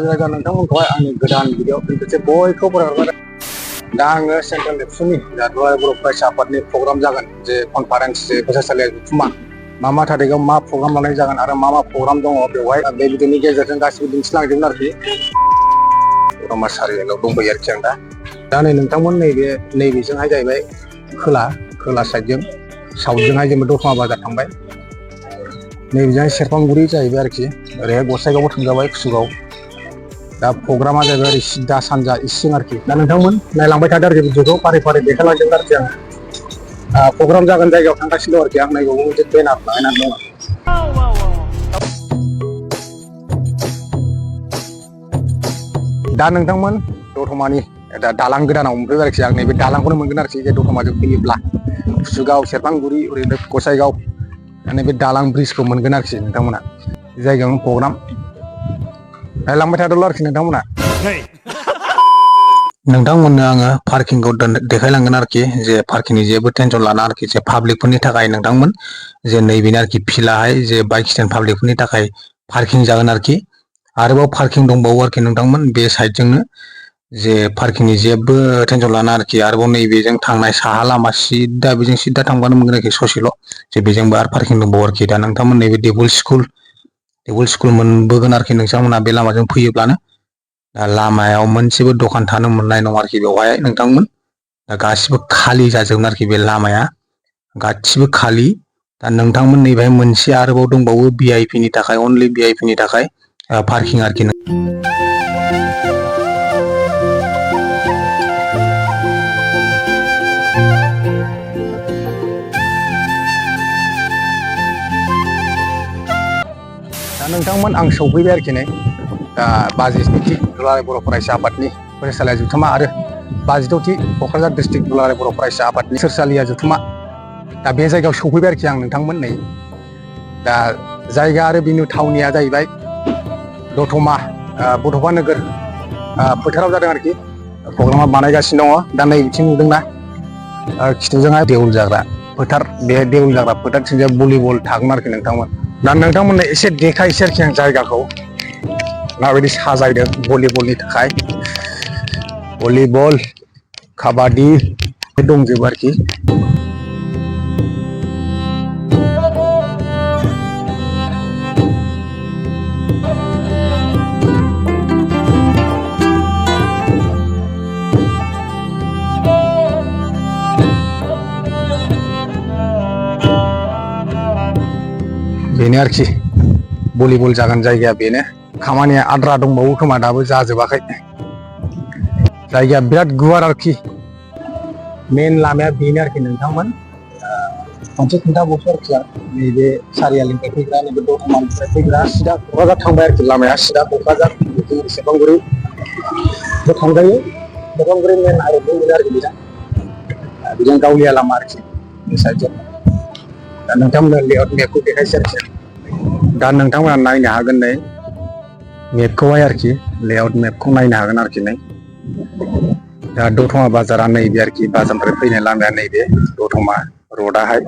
जायगा नोंथांमोनखौहाय आंनि गोदान भिडिअ खनसे बयखौबो बरायहरबाय। दा आङो सेन्ट्रेल एबसुनि दुलाराय बर' फरायसा आफादनि प्रग्राम जागोन जे कनफारेन्स जे फरायसालिया जथुम्मा मा थारिखआव मा प्रग्राम लानाय जागोन आरो मा प्रग्राम दङ बेवहाय बे भिडिअनि गेजेरजों गासिबो दिन्थिलांजोबगोन आरोखि। रमा सारियालियाव दंफैयो आरोखि आं दा नै नोंथांमोन नैबेजोंहाय जाहैबाय खोला साइडजों साउथजोंहाय जेनेबा दतमा बाजार थांबाय, नैबेजोंहाय सेरफांगुरि जाहैबाय आरोखि। ओरैहाय गसाइगावबो थांजाबाय कुसुगाव। दा प्रग्रामा जाहैबाय ओरै सिदा सानजा इसिं आरोखि। दा नोंथांमोन नायलांबाय थादो आरोखि भिडिअखौ फारि देखायलांजोबगोन आरोखि आं। प्रग्राम जागोन जायगायाव थांगासिनो दं आरोखि आं। नायबावो मोनसे बेनार लागायनानै दङ। दा नोंथांमोन दतमानि दालां गोदानाव मोनफैबाय आरोखि आं। नैबे दालांखौनो मोनगोन आरोखि जे दतमाजों फैयोब्ला कुसुगाव सेरफांगुरि ओरैनो गसाइगाव नैबे दालां ब्रिजखौ मोनगोन आरोखि नोंथांमोना। जायगायावनो प्रग्राम नायलांबाय थादोल' आरोखि नोंथांमोना। नोंथांमोननो आङो पार्किंखौ देखायलांगोन आरोखि। जे पार्किंनि जेबो टेनसन लाना आरोखि। जे पाब्लिकफोरनि थाखाय नोंथांमोन जे नैबेनो आरोखि फिल्डआहाय जे बाइक स्टेन्ड पाब्लिकफोरनि थाखाय पार्किं जागोन आरोखि। आरोबाव पार्किं दंबावो आरोखि नोंथांमोन बे साइडजोंनो। जे पार्किंनि जेबो टेनसन लाना आरोखि। आरोबाव नैबेजों थांनाय साहा लामा बेजों सिदा थांबानो मोनगोन आरोखि ससेल'। जे बेजोंबो आरो पार्किं दंबावो आरोखि। दा नोंथांमोन नैबे टेबोल स्कुल मोनबोगोन आरोखि नोंथांमोना बे लामाजों फैयोब्लानो। दा लामायाव मोनसेबो दखान थानो मोननाय नङा आरोखि बेवहाय नोंथांमोन। दा गासिबो खालि जाजोबगोन आरोखि बे लामाया गासिबो खालि। दा नोंथांमोन नैबेहाय मोनसे आरोबाव दंबावो VIP नि थाखाय, अनलि VIP नि थाखाय पार्किं आरोखि। दा नोंथांमोन आं सौफैबाय आरोखि नै। दा 22थि दुलाराय बर' फरायसा आफादनि फरायसालिया जथुम्मा आरो 22थि क'क्राझार डिस्ट्रिक्ट दुलाराय बर' फरायसा आफादनि सोरसालिया जथुम्मा। दा बे जायगायाव सौफैबाय आरोखि आं नोंथांमोन नै। दा जायगा आरो बिनि थावनिया जाहैबाय दतमा बड'फा नोगोर फोथाराव जादों आरोखि। प्रग्रामा बानायगासिनो दङ। दा नै बिथिं नुदोंना खिथुजोंहाय देउल जाग्रा फोथार। बे देउल जाग्रा फोथारथिंजाय भलिबल थागोन आरोखि नोंथांमोन। दा नोंथांमोननो एसे देखायसै आरोखि आं जायगाखौ माबायदि साजायदों भलिबलनि थाखाय। भलिबल काबादि दंजोबो आरोखि। बेनो आरोखि भलिबल जागोन जायगाया बेनो। खामानिया आद्रा दंबावो खोमा दाबो जाजोबाखै। जायगाया बिराद गुवार आरोखि। मेन लामाया बेनो आरोखि नोंथांमोन। मोनसे खोन्थाबावसै आरोखि आं। नैबे सारियालिनिफ्राय फैग्रा नैबे दतमानिफ्राय फैग्रा सिदा क'क्राझार थांबाय आरोखि लामाया सिदा क'क्राझार सेरफांगुरि थांजायो। सेरफांगुरि मेन हाइरडबो मोनो आरोखि बेजों गावलिया लामा आरोखि बे साइडजों। दा नोंथांमोना लेआउट मेपखौ देखायसै आरोखि। दा नोंथांमोना नायनो हागोन नै मेपखौहाय आरोखि। लेआउट मेपखौ नायनो हागोन आरोखि नै। दा दतमा बाजारा नैबे आरोखि। बाजारनिफ्राय फैनाय लामाया नैबे दतमा रडआहाय।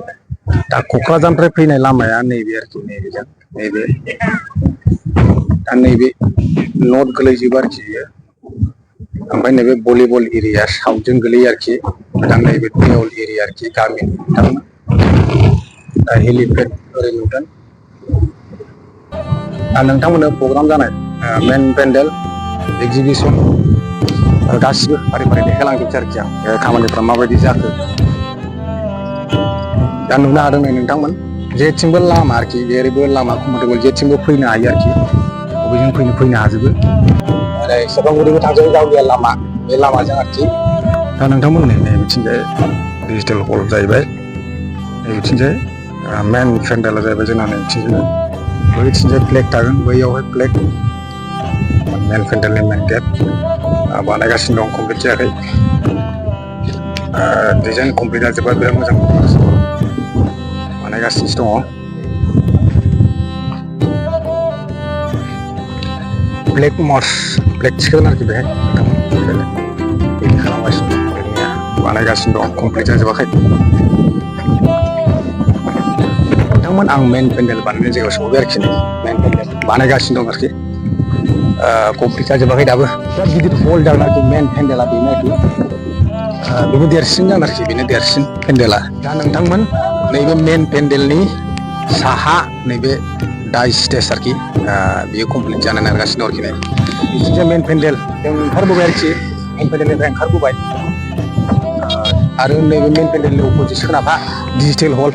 दा क'क्राझारनिफ्राय फैनाय लामाया नैबे आरोखि नैबेजों नैबे। दा नैबे नर्थ गोलैजोबो आरोखि बियो। ओमफ्राय नैबे भलिबल एरिया साउथजों गोलैयो आरोखि। दा नैबे देउल एरिया आरोखि गामि। दा हेलिपेड ओरै नुदों। दा नोंथांमोननो प्रग्राम जानाय मेन पेन्डेल एक्जिबिसन गासिबो फारि देखायलांजोबसै आरोखि आं। खामानिफ्रा माबायदि जाखो दा नुनो हादों नै नोंथांमोन। जेथिंबो लामा आरोखि। जेरैबो लामा कमफर्टेबल जेथिंबो फैनो हायो आरोखि। बबेजों फैनो हाजोबो। ओरै सेरफांगुरिबो थांजायो गावलिया लामा बे लामाजों आरोखि। दा नोंथांमोन नै बिथिंजाय डिजिटेल हल जाहैबाय। नैबिथिंजाय मेन पेन्डेला जाहैबाय जोंना नैबिथिंजाय। बैथिंजाय फ्लेग थागोन बैयावहाय फ्लेग। मेन पेन्डेलनि मेन गेट बानायगासिनो दं, कमप्लिट जायाखै। डिजाइन कमप्लिट जाजोब्बा बिराद मोजां बानायगासिनोसो दङ। फ्लेग मार्च फ्लेग थिखोगोन आरोखि बेहाय नोंथांमोन। रेडि खालामगासिनो दं। बानायगासिनो दं, कमप्लिट जाजोबाखै। नोंथांमोन आं मेन पेन्डेल बानायनाय जायगायाव सहैबाय आरोखि। मेन पेन्डेल बानायगासिनो दं आरोखि। कमप्लिट जाजोबाखै दाबो बिराद गिदिर हल जागोन आरोखि मेन पेन्डेला बेनो आरोखि बेनो देरसिन जागोन आरोखि बेनो देरसिन पेन्डेला दा नोंथांमोन नैबे मेन पेन्डेलनि साहा नैबे दाइ स्टेज आरोखि बेयो कमप्लिट जानो नागिरगासिनो आरोखि बिथिंजाय मेन पेन्डेल जों ओंखारबोबाय आरोखि मेन पेन्डेलनिफ्राय ओंखारबोबाय आरो नैबे मेन पेन्डेलनि अपोजिट सोनाबहा डिजिटेल हल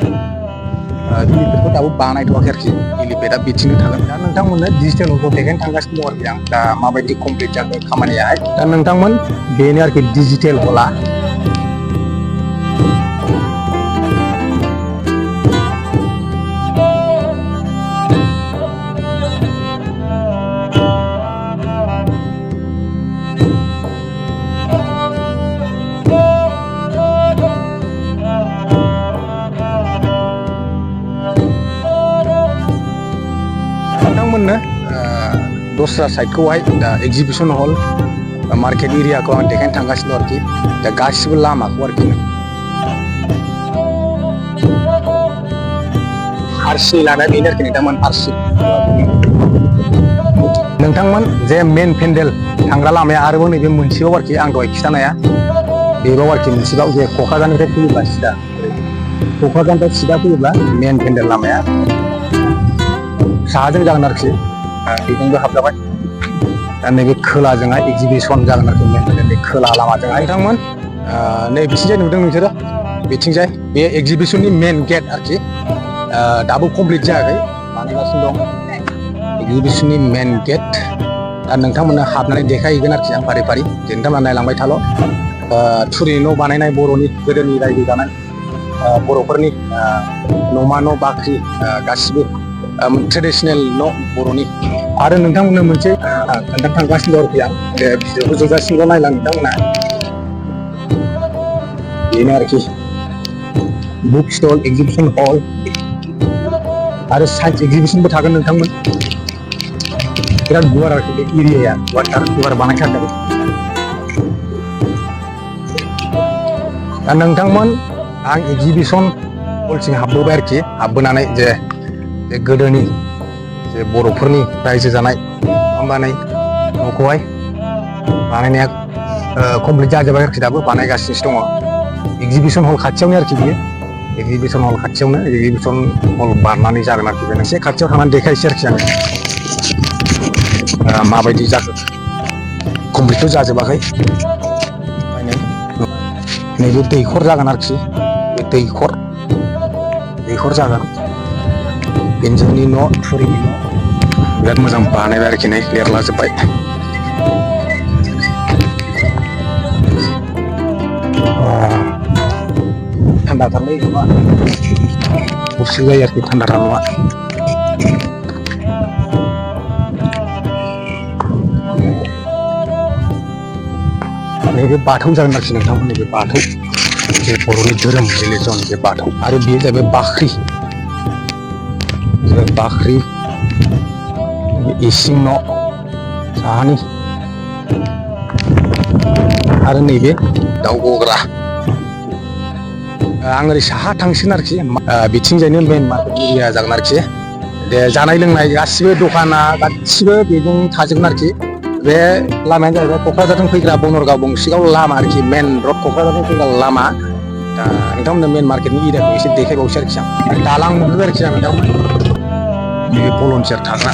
हेलिपेडखौ दाबो बानायथ'वाखै आरोखि हेलिपेडा बिथिंनो थागोन दा नोंथांमोननो डिजिटेल हलखौ देखायनो थांगासिनो दं आरोखि आं दा माबायदि कमप्लिट जाखो खामानियाहाय दा नोंथांमोन बेनो आरोखि डिजिटेल हला नोंथांमोननो दस्रा साइडखौहाय दा एग्जिबिसन हल मार्केट एरियाखौ आं देखायनो थांगासिनो आरोखि दा गासिबो लामाखौ आरोखि आरसि लानाय बेनो आरोखि नोंथांमोन आरसि नोंथांमोन जे मेन पेन्डेल थांग्रा लामाया आरोबाव नैबे मोनसेबाव आरोखि आं दहाय खिथानाया बेबाव आरोखि मोनसेबाव जे क'क्राझारनिफ्राय फैयोब्ला सिदा क'क्राझारनिफ्राय सिदा फैयोब्ला मेन पेन्डेल लामाया साहाजों जागोन आरोखि बेजोंबो हाबजाबाय दा नैबे खोलाजोंहाय एग्जिबिसन जागोन आरोखि मेन पेन्डेलनि खोला लामाजोंहाय नोंथांमोन नै बिथिंजाय नुदों नोंसोरो बिथिंजाय बे एग्जिबिसननि मेन गेट आरोखि दाबो कमप्लिट जायाखै बानायगासिनो दं एग्जिबिसननि मेन गेट दा नोंथांमोननो हाबनानै देखायहैगोन आरोखि आं फारि फारि जे नोंथांमोना नायलांबाय थाल' थुरिनि न' बानायनाय बर'नि गोदोनि रायजो जानाय बर'फोरनि न'मा न' बाख्रि गासिबो ट्रेडिसनेल न' बर'नि आरो नोंथांमोननो मोनसे खोन्थानो थांगासिनो दं आरोखि आं जे भिडिअखौ जोबजासिमल' नायलां नोंथांमोना बेनो आरोखि बुक स्टल एग्जिबिसन हल आरो साइन्स एग्जिबिसनबो थागोन नोंथांमोन बिराद गुवार आरोखि बे एरियाया गुवार बानायथारदों दा नोंथांमोन आं एग्जिबिसन हलसिम हाबबोबाय आरोखि हाबबोनानै जे गोदोनि जे बर'फोरनि रायजो जानाय बानाय न'खौहाय बानायनाया कमप्लिट जाजोबाय आरोखि दाबो बानायगासिनोसो दङ एग्जिबिसन हल खाथियावनो आरोखि बियो एग्जिबिसन हल खाथियावनो एग्जिबिसन हल बारनानै जागोन आरोखि बे एसे खाथियाव थांनानै देखायसै आरोखि आङो माबायदि जाखो कमप्लिटथ' जाजोबाखै नैबे दैखर जागोन आरोखि बे दैखर जागोन इन्जुरनि न' थुरिनि न' बिराद मोजां बानायबाय आरोखि नै लिरलाजोब्बाय थान्दाथारलै न'आ गुसु जायो आरोखि थान्दाथार न'आ नैबे बाथौ जागोन आरोखि नोंथांमोन नैबे बाथौ जे बर'नि धोरोम रिलिजन जे बाथौ आरो बेयो जाहैबाय बाख्रि इसिं न' साहानि आरो नैबे दाउ गग्रा आं ओरै साहा थांसिगोन आरोखि बिथिंजायनो मेन मार्केट एरिया जागोन आरोखि दे जानाय लोंनाय गासिबो दखाना गासिबो बेजों थाजोबगोन आरोखि बे लामायानो जाहैबाय क'क्राझारजों फैग्रा बनरगाव बंसिगाव लामा आरोखि मेन रड क'क्राझारजों फैग्रा लामा दा नोंथांमोननो मेन मार्केटनि एरियाखौ एसे देखायबावसै आरोखि आं दालां नुदों आरोखि आं नोंथांमोन नैबे भलन्टियार थाग्रा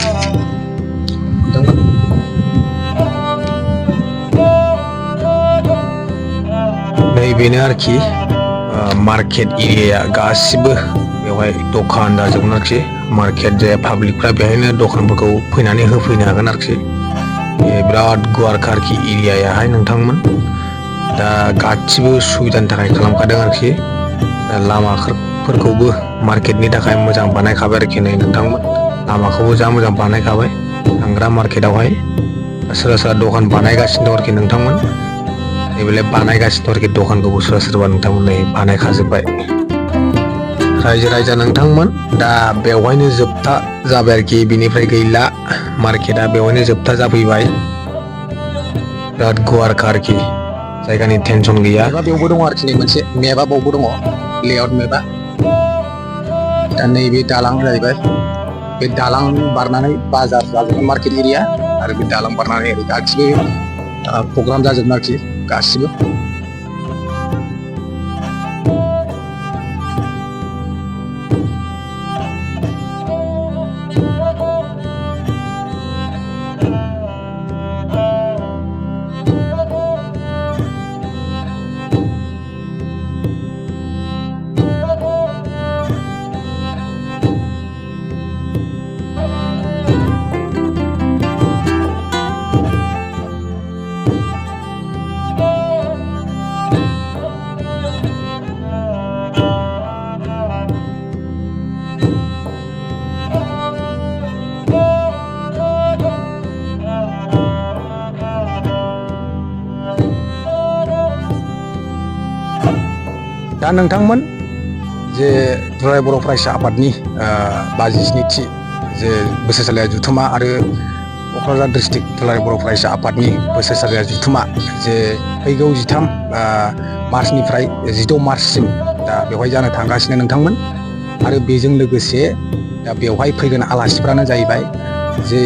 नैबेनो आरोखि मार्केट एरियाया गासिबो बेवहाय दखान दाजोबगोन आरोखि मार्केट जे पाब्लिकफ्रा बेहायनो दखानफोरखौ फैनानै होफैनो हागोन आरोखि बिराद गुवारखा आरोखि एरियायाहाय नोंथांमोन दा गासिबो सुबिदानि थाखाय खालामखादों आरोखि लामाफोरखौबो मार्केटनि थाखाय मोजां बानायखाबाय आरोखि नै नोंथांमोन लामाखौबो जा मोजां बानायखाबाय थांग्रा मार्केटावहाय सोरबा सोरबा दखान बानायगासिनो दं आरोखि नोंथांमोन नैबेलाय बानायगासिनो दं आरोखि दखानखौबो सोरबा नोंथांमोन नै बानायखाजोब्बाय रायजो राजा नोंथांमोन दा बेवहायनो जोबथा जाबाय आरोखि बिनिफ्राय गैला मार्केटआ बेवहायनो जोबथा जाफैबाय बिराद गुवारखा आरोखि जायगानि टेनसन गैया बेयावबो दङ आरोखि मोनसे मेपआ बावबो दङ लेआउट मेपआ दा नैबे दालां जाहैबाय बे दालां बारनानै बाजार जाजोबगोन मार्केट एरिया आरो बे दालां बारनानै ओरै गासिबो प्रग्राम जाजोबगोन आरोखि गासिबो। दा नोंथांमोन जे दुलाराय बर' फरायसा आफादनि 57थि जे बोसोरसालिया जुथुमा आरो क'क्राझार डिस्ट्रिक्ट दुलाराय बर' फरायसा आफादनि बोसोरसालिया जुथुमा जे फैगौ 13 मार्चनिफ्राय 16 मार्चसिम दा बेवहाय जानो थांगासिनो नोंथांमोन। आरो बेजों लोगोसे दा बेवहाय फैगोन आलासिफ्रानो जाहैबाय जे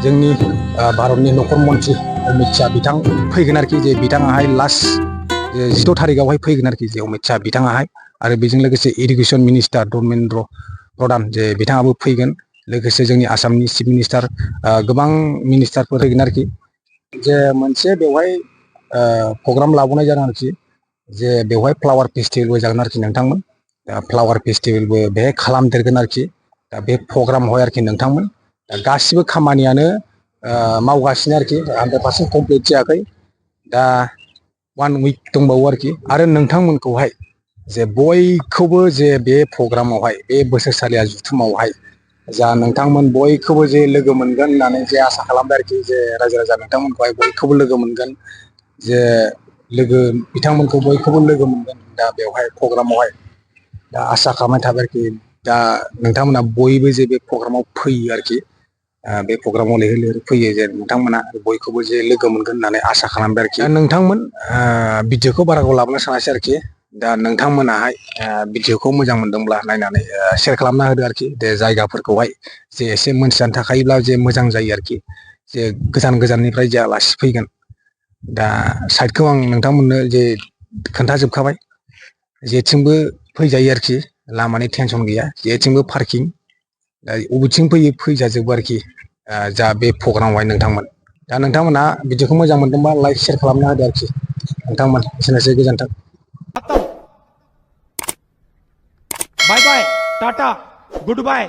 जोंनि भारतनि नखर मन्त्रि अमित शाह बिथां फैगोन आरोखि। जे बिथाङाहाय लास्ट 16 थारिखआवहाय फैगोन आरोखि जे अमित शाह बिथाङाहाय। आरो बेजों लोगोसे इरिगेसन मिनिस्टार धर्मेन्द्र प्रधान जे बिथाङाबो फैगोन। लोगोसे जोंनि आसामनि चिफ मिनिस्टार गोबां मिनिस्टारफोर फैगोन आरोखि। जे मोनसे बेवहाय प्रग्राम लाबावनाय जादों आरोखि जे बेवहाय फ्लावार फेस्टिभेलबो जागोन आरोखि नोंथांमोन। दा फ्लावार फेस्टिभेलबो बेहाय खालामदेरगोन आरोखि। दा बे प्रग्रामावहाय आरोखि नोंथांमोन दा गासिबो खामानियानो मावगासिनो आरोखि 100% कमप्लिट जायाखै। दा 1 उइक दंबावो आरोखि। आरो नोंथांमोनखौहाय जे बयखौबो जे बे प्रग्रामावहाय बे बोसोरसालिया जुथुमावहाय जा नोंथांमोन बयखौबो जे लोगो मोनगोन होननानै जे आसा खालामबाय आरोखि। जे रायजो राजा नोंथांमोनखौहाय बयखौबो लोगो मोनगोन, जे बिथांमोनखौ बयखौबो लोगो मोनगोन दा बेवहाय प्रग्रामावहाय दा आसा खालामनाय थाबाय आरोखि। दा नोंथांमोना बयबो जे बे प्रग्रामाव फैयो आरोखि। बे प्रग्रामाव लैहोर लैहोर फैयो जे नोंथांमोना बयखौबो जे लोगो मोनगोन होननानै आसा खालामबाय आरोखि। दा नोंथांमोन भिडिअखौ बारा गोबाव लाबोनो सानासै आरोखि। दा नोंथांमोनाहाय भिडिअखौ मोजां मोनदोंब्ला नायनानै शेयार खालामना होदो आरोखि। जे जायगाफोरखौहाय जे एसे मोनथिनानै थाखायोब्ला जे मोजां जायो आरोखि। जे गोजान गोजाननिफ्राय जे आलासि फैगोन दा साइडखौ आं नोंथांमोननो जे खोन्थाजोबखाबाय। जेथिंबो फैजायो आरोखि, लामानि टेनसन गैया, जेथिंबो पार्किं। दा बबेथिं फैयो फैजाजोबो आरोखि जा बे प्रग्रामावहाय नोंथांमोन। दा नोंथांमोना भिडिअखौ मोजां मोनदोंबा लाइक शेयार खालामना होदो आरोखि नोंथांमोन। एसेनोसै, गोजोन्थों। बाय बाय, टाटा, गुड बाय।